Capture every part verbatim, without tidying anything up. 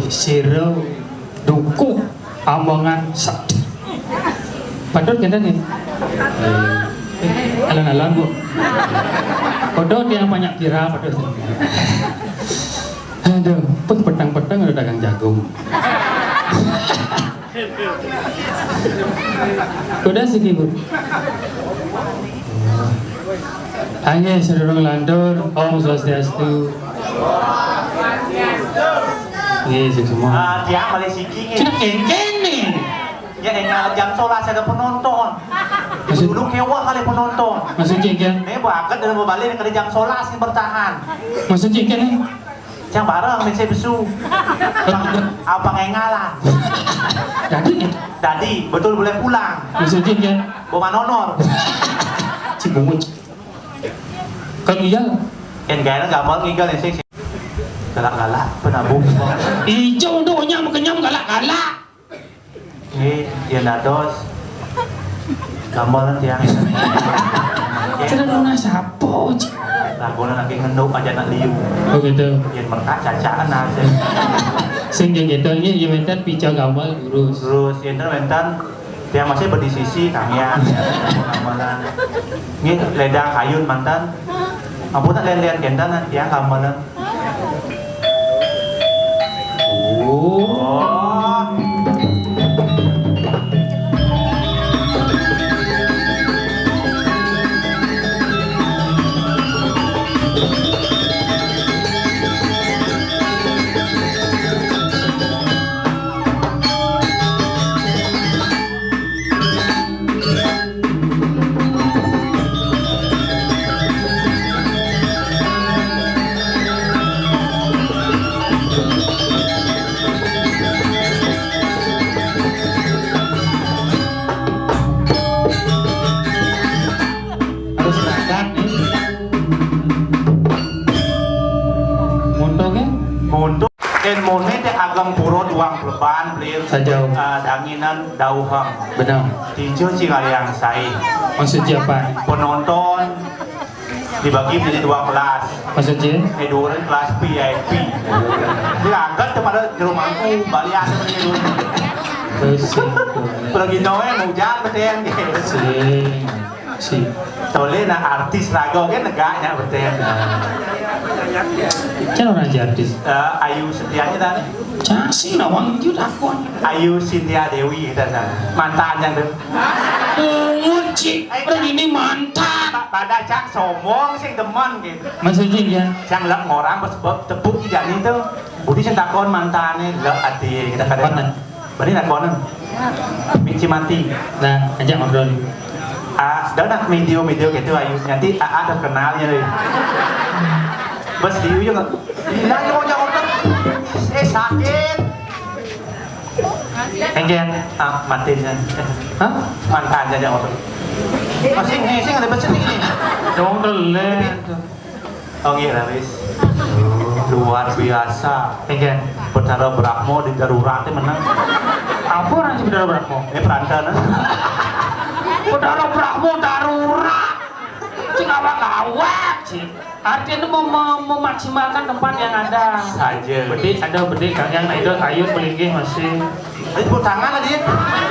Sira dukuh amongan sakti. Patut kenten nih. Eh, alon-alon, Bu. Kodo tiang banyak kira patut. Aduh, pun petang-petang ada dagang jagung. Udah sih, Bu. Nggih, sadurung lantur, Om Swastiastu. Nggih, suksma. Ah, tiang malih siki nggih. Cina kengkeng nih. Ya, enggak jam sebelas ada penonton. Maksud- Dulu kewah kali penonton. Maksudnya, kan? Nih, bakat dan balik dari jam sebelas nih bertahan. Maksudnya, kan? Yang bareng nih saya besu. Abang, abang engalan. Jadi, nih? Jadi, betul boleh pulang. Maksudnya, kan? Bawa manonor. Cibungut. Kan iya. Yang gaya gambar ngigal nih, sih. Galak-galak, penabung. Ijo donya makenyam galak-galak. Nggih, yen dados gamel tiang. Kira nuna sapa, Cik? Lagune lagi ngenduk aja nak liu. Oh, gitu. Yen merkak cacakan nasib. Sing yen gitu, nggih, yen wenten pica gamel lurus. Terus yen wenten tiang masih berdisisi kamian. Gamelan. Nggih, ledang kayun mantan. Ampun tak lian-lian kenten tiang gamelan. Oh. Harus berangkat nih. Monto ke? Monto. Yen mone te ageng pura duang pleban, beli, sajau. Eh, danginan dauheng. Benar. Tijo cingaliang sai. Maksudnya apa? Penonton dibagi menjadi dua kelas. Maksudnya? Eh, dua orang kelas V I P. Jadi angkat tuh pada jero mangku, balian tuh pada jero. Terus, terus. Pergi noe, hujan, beten, gitu. Sing. Si. Tole nak artis raga kan negaknya beten. Kan orang aja artis. Eh, Ayu Setianya tadi. Cak sih, nawang itu takut. Ayu Sintia Dewi kita sana. Mantannya tuh. Bungut, Cik. Orang ini mantan. Pa-, pada cak somong sing demen gitu. Maksudnya, ya? Yang lek orang bes-, be-, tepuk jani tuh. Budi sing takon mantane, lek ati kita kadang. Mana? Bari takonan. Mici mati. Nah, ajak ngobrol. Ah, dah nak video-video gitu, Ayu. Nanti A A terkenal ya, Ri. Bes di ujung. Gila, ya, mau jawab. Eh, sakit. Enggak. Ah, matiin ya. Hah? Mantan aja, jawab. Masih ngising ada bes ini. Dong, deleh. Oh, nggih, Rawis. Luar biasa. Nggih. Betara Brahma di darurat menang. Apa orang si Betara Brahma? Ini peranten, eh. Betara Brahma darurat. Sing awak-awak sih. Artinya itu mem-, mem-, memaksimalkan tempat yang ada. Saja. Bedik ada bedik, kang yang naik kayu melinggih masih. Ini tepuk tangan aja.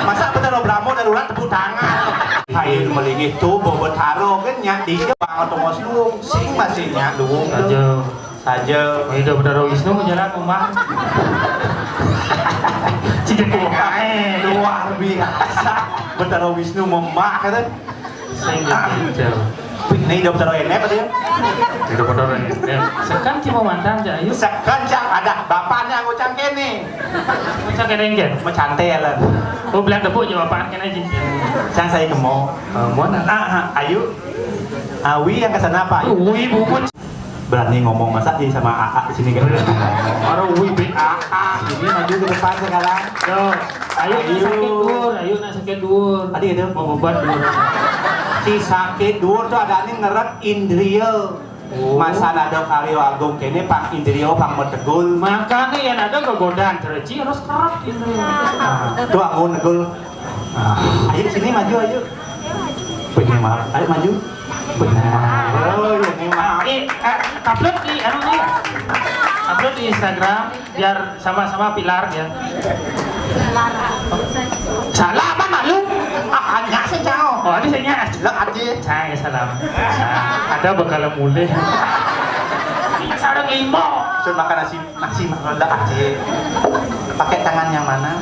Masa Betara Brahma darurat tepuk tangan? Ayo melinggih tuh, bawa Betara kan nyak di Jepang atau Mas Luwung. Sing masih nyak Luwung tuh. Saja. Saja. Ini udah Betara Wisnu menjalan rumah. Cicip wae. Luar biasa. Betara Wisnu memah kata. Sing gitu. Ini udah Betara Enep aja. Udah Betara Enep. Sekan cuma mantan aja, ayo. Sekan cak ada bapaknya ngucang kene. Ngucang kene enggak? Mecantel. Oh, bilang debuk jawab apaan kene aja. Sang saya kemo. Eh, mau nak? Ah, ah, ayo. Awi yang ke sana apa? Ayo. Wih, bubut. Berani ngomong masa sih sama A A di sini kan? Baru wih, B A A. Ini maju ke depan sekarang. Yo, ayo nak sakit dur, ayo nak sakit dur. Tadi itu. Mau beban dur. Si sakit dur tuh ada nih ngeret indria. Oh. Masa ada karyo agung kene pang indria pang metegul. Makanya yang ada kegodaan terci harus kerap indria. Nah, tuh aku negul. Nah, ayo sini maju ayo. Punya maaf. Ayo maju. Punya maaf. Oh, ini maaf. Eh, eh, tablet di anu nih. Upload di Instagram biar sama-sama viral ya. Salah apa malu? Ah, hanya sih, Cang. Oh, ada sih, nya. Lah, ada. Saya salam. Nah, ada bakal mulai. Sarang limo. Suruh makan nasi, nasi makan ada. Pakai tangan yang mana?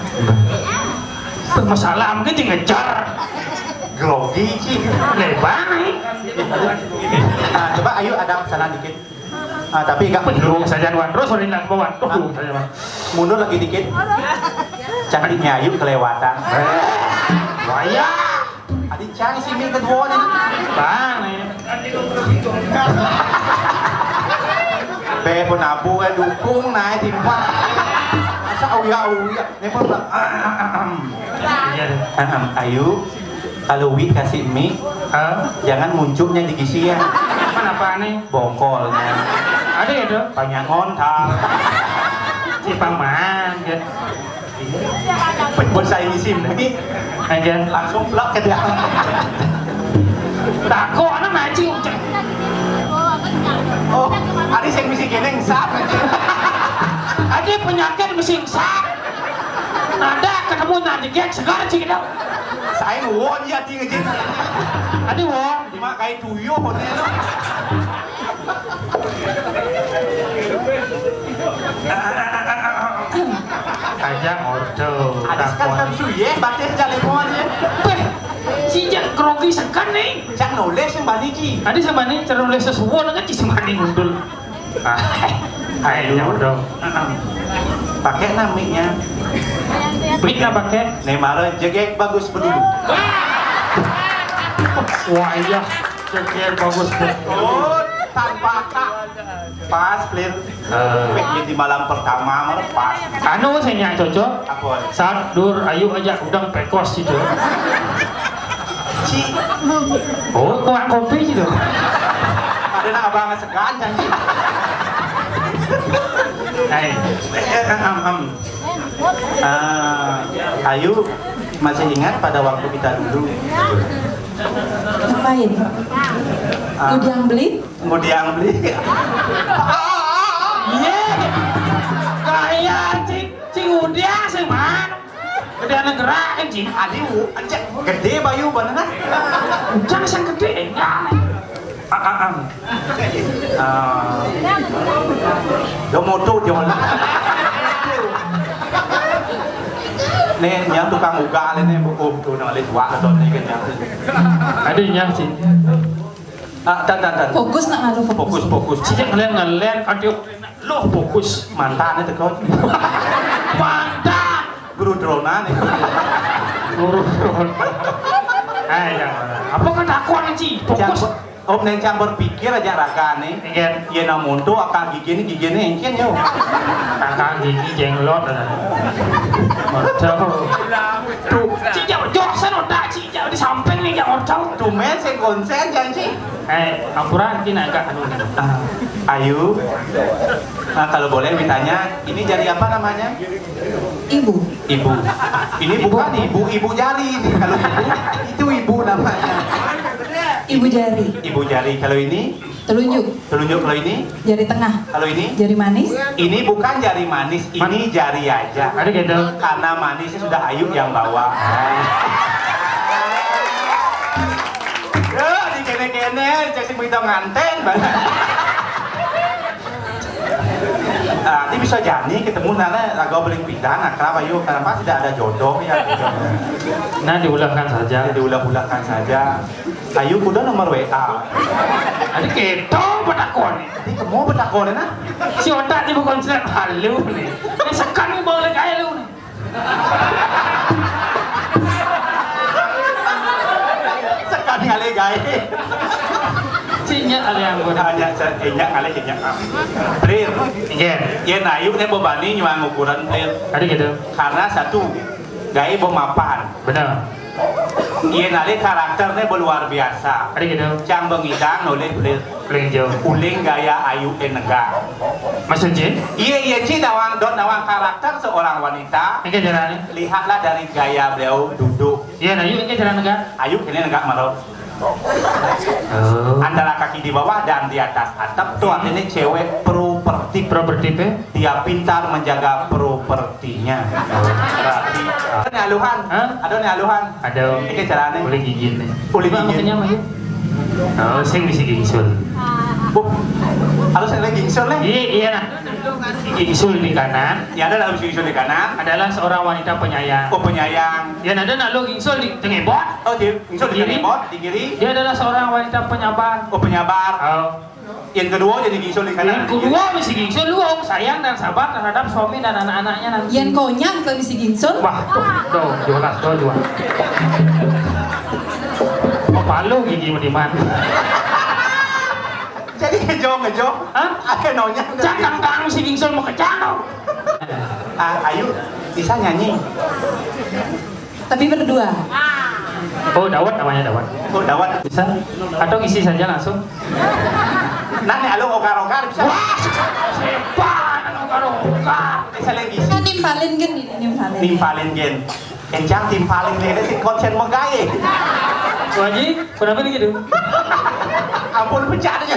Masalah mungkin ngejar. Grogi, Ci. Lebar nih. Nah, coba ayo ada sana dikit. Ah, tapi agak mundur saja, Wan. Terus, sorry, nggak, Wan. Tuh, tuh, saja, Wan. Mundur lagi dikit. Cantiknya ayu kelewatan. Wayah. Adi cang si mi kedua nih. Bang, ini. Be pun abu, eh, dukung naik timpang. Masa uya-uya. Ini pun, iya. Ahem, ayu. Kalau Wi kasih mie, hah? Jangan muncuknya di gisi ya. Kenapa nih? Bongkolnya. Ada ya, Dok? Banyak ngontal. Cipang mah, ya. Buat saya ngisi mie, aja langsung plak ke dia. Takut anak mancing. Oh, ada yang misi gini, sap. Ada penyakit misi sap. Nada ketemu nanti dia segar sih kita. Saya won ya, tinggi. Ada won. Cuma kayak tuyul, hotel. Aja ordo. Ada sekan kan suye, batis jalemoan ya. Beh, si jak grogi sekan nih. Jak nulis yang bani, Ci. Ada yang bani, cara nulis sesuatu kan, Ci, sing bani ngundul. Ah, ayo, ordo. Pakai namanya. Beli nggak pakai? Nemara jegek bagus bedulu. Wah, iya. Jegek bagus bedulu. Oh, tanpa kak. Pas, Plin. Eh. Pengen di malam pertama mah pas. Anu, saya nyak cocok. Apa? Saat dur, ayu aja udah pekos gitu. Ci. Oh, kuat kopi gitu. Ada nak abang segan janji. Hai. Eh, eh, em, em. Ah, Ayu masih ingat pada waktu kita dulu? Ngapain? Ah. Kudiang beli? Ngudiang beli. Iya. Gaya, Cing. Cing ngudiang sih, Man. Gede negara, Cing. Adi, u-, cek, gede bayu bener. Jangan yang gede, ya. Ah, ah, ah. Ah. Yo moto, yo. Nih, yang tukang ugal ini, bu, oh, tuh, nah, lihat, wah, tuh, nih, kan, ya. Ada yang sih. Ah, tan, tan, tan. Fokus nak ngaruh fokus. Fokus, fokus. Sejak ngelen-ngelen, aduh, lo fokus. Mantan itu kau. Mantan. Guru drona nih. Guru drona. Eh, jangan. Apa kan aku aja sih? Fokus. Jangan, Om Neng Cang berpikir aja raga nih. Iya. Iya, namun tuh akal gigi ini, gigi ini encen yo. Akal gigi jenglot. Mercau. Tuh, Ci, jauh, jauh, sana otak, Ci, jauh di samping nih, jauh, jauh. Tumben saya konsen, jangan sih. Eh, ampura, nanti naik ke anu. Ah, Ayu. Nah, kalau boleh ditanya, ini jari apa namanya? Ibu. Ibu. Ini bukan ibu, ibu jari ini. Kalau ibu, itu ibu namanya. Ibu jari. Ibu jari. Kalau ini? Telunjuk. Telunjuk. Kalau ini? Jari tengah. Kalau ini? Jari manis. Ini bukan jari manis, ini jari aja. Ada gitu. Karena manisnya sudah Ayu yang bawa. Ya, di kene-kene, cek si Bito nganten banget. Nah, nanti bisa jadi ketemu nana raga beling pidan, akrab, ayo, kenapa tidak ada jodoh ya? Nah, diulahkan saja. Ya, diulah-ulahkan saja. Ayu kuda nomor W A. Ada keto petakon. Ini kamu petakon, nah? Si otak tiba konslet halu nih. Ini sekan nih, boleh kayak lu nih. Sekali kali gawe. Cinya ada yang gua. Hanya cinya kali cinya. Clear. Iya. Yen Ayu nih bebani nyuang ukuran clear. Ada gitu. Karena satu, gawe bemapan. Benar. Yen ale karakternya luar biasa. Ada gitu. Cang bengidang oleh clear. Paling jauh. Uling gaya Ayu Enega. Maksudnya? Iya, iya, Ci, nawang, don nawang karakter seorang wanita. Ini caranya. Lihatlah dari gaya beliau duduk. Iya, nah, yuk, ini cara negak. Ayu ini negak maro. Oh. Antara kaki di bawah dan di atas atap tuh artinya cewek properti. Properti teh? Dia pintar menjaga propertinya. Berarti ada nih aluhan. Hah? Ada nih aluhan. Ada. Ini caranya. Boleh gigit nih. Boleh gigit. Makanya mah. Oh, sing bisi gingsul. Oh, harus ada gingsul nih. Iya, iya nah. Gingsul di kanan. Ya ada dalam gingsul di kanan. Adalah seorang wanita penyayang. Oh, penyayang. Ya ada nah lo gingsul di tengebot. Oh, di gingsul di tengebot, di kiri. Dia adalah seorang wanita penyabar. Oh, penyabar. Oh. Yang kedua jadi gingsul di kanan. Yang kedua mesti gingsul lu sayang dan sabar terhadap suami dan anak-anaknya nanti. Yang konyang kalau mesti gingsul. Wah, tuh, tuh, jelas tuh dua. Apa lu gigi meniman? Jadi ngejo ngejo. Hah? Ada nonya. Jangan bang si gingsul mau ke jano. Ah, ayo bisa nyanyi. Tapi berdua. Oh, Dawat namanya, Dawat. Oh, Dawat. Bisa? Atau ngisi saja langsung? Nah, nih, alo okar-okar bisa. Wah, sepan, alo okar-okar. Bisa lagi. Nah, nimpalin kan ini, nimpalin. Nimpalin gen. Kencang timpalin deh, ada si konsen mau gaye. Wajib, kenapa nih gitu? Ampun, pecah aja.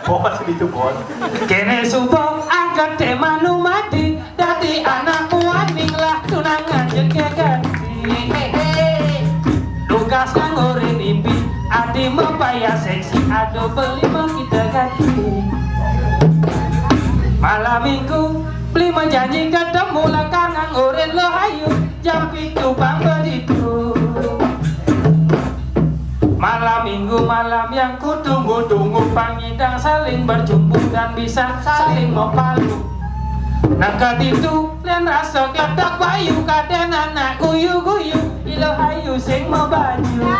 Bos itu, bos. Kene subuh angkat tema nu mati. Dadi anak waning lah tunangan jeung ganti. Tugas nganggur mimpi, adi mapaya seksi, aduh beli mah kita ganti. Malam minggu beli menjanji ketemu langkah nganggurin lo hayu jam pitu pang begitu. Malam minggu malam yang kutunggu-tunggu, pangidang saling berjumpa dan bisa saling mempalu. Nah katitu lain rasa kletak bayu, kaden anak guyu-guyu, ilo hayu sing mabaju.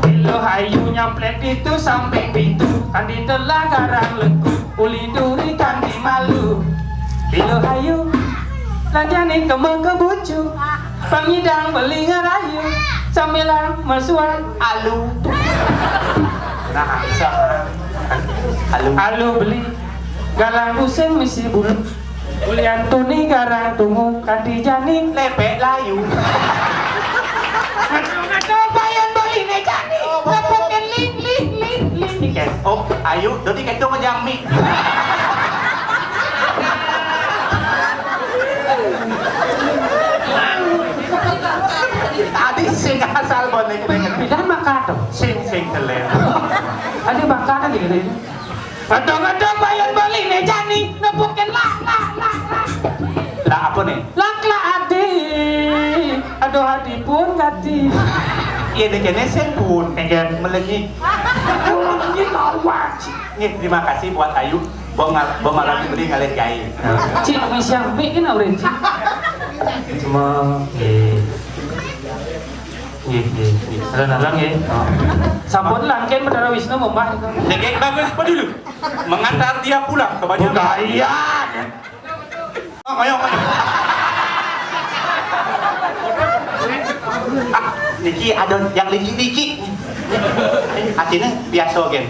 Ilo hayu nyamplek pitu samping pintu, kan ditelah garang lekuk, uli duri kan dimalu. Ilo hayu lanjani kembang kebucu. Pangidang beli ngarayu, sambilang masuan alu. Nah, sama. Alu. Alu beli galang useng misi bulu. Ulian tuni garang tungu, kati jani lepek layu. Ngaco-ngaco payan beli ne jani, lepekin ling, ling, ling, ling. Oh, ayu, dodi kedo ngejang mi. Tadi sing asal bonek pengen. Bidan makato. Sing, sing teler. Tadi makanan gitu. Kadang-kadang bayar beli ne jani nepukin lah, lah, lah, lah. Lah apa nih? Lah, lah, adi. Aduh, adi pun gati. Iya, deh, kene sing pun. Enggak. Melengit. Melengit, awas. Nih, terima kasih buat Ayu. Bong ngal-, bong malam beli ngalih gawe. Cik, wis yang bikin aurin, Cik. Cuma, eh. Nggih, nggih, nggih. Alon-alon nggih. Oh. Sampun langken Betara Wisnu membah itu. Dek bagus pedulu. Mengantar dia pulang ke Banjar. Budaya. Oh, ayo, ayo. Ah, niki ada yang licik-licik. Artinya biasa gen.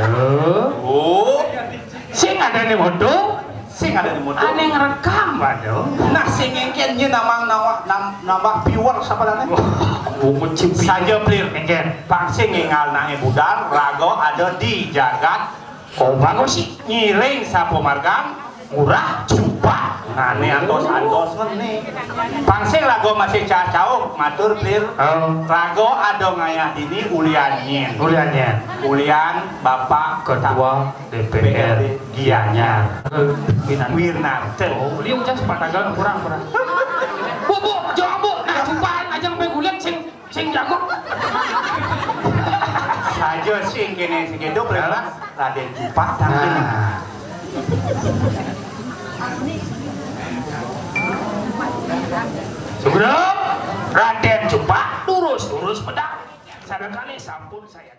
Oh. Oh. Sing ada nih moto. Sing ada di moto. Aneh ngerekam, waduh. Nah, sing engken ye namang nawa-, nam-, nambah viewer sapa lane? Wah, bungut cimpi. Saja plir. Engken. Pang sing ngengal nange budal, raga ada di jagat. Oh, bagus sih. Ngiring sapa margang, murah cupak. Ngane antos-antos ngene. Pang sing raga masih ca-, cauh, matur plir. Oh. Raga ada ngayah dini ulian nyen. Ulian nyen. Ulian Bapak Ketua D P R Gianyar. Wirnarta. Oh, liu jas patagal kurang, kurang. Bu, bu, jawab, Bu. Nah, cupain aja sampai guling sing, sing jago. Saja sing kene sing itu berapa? Raden Cupak tangkil. Nah. Sugro, Raden Cupak, turus, turus pedang. Sadakali sampun saya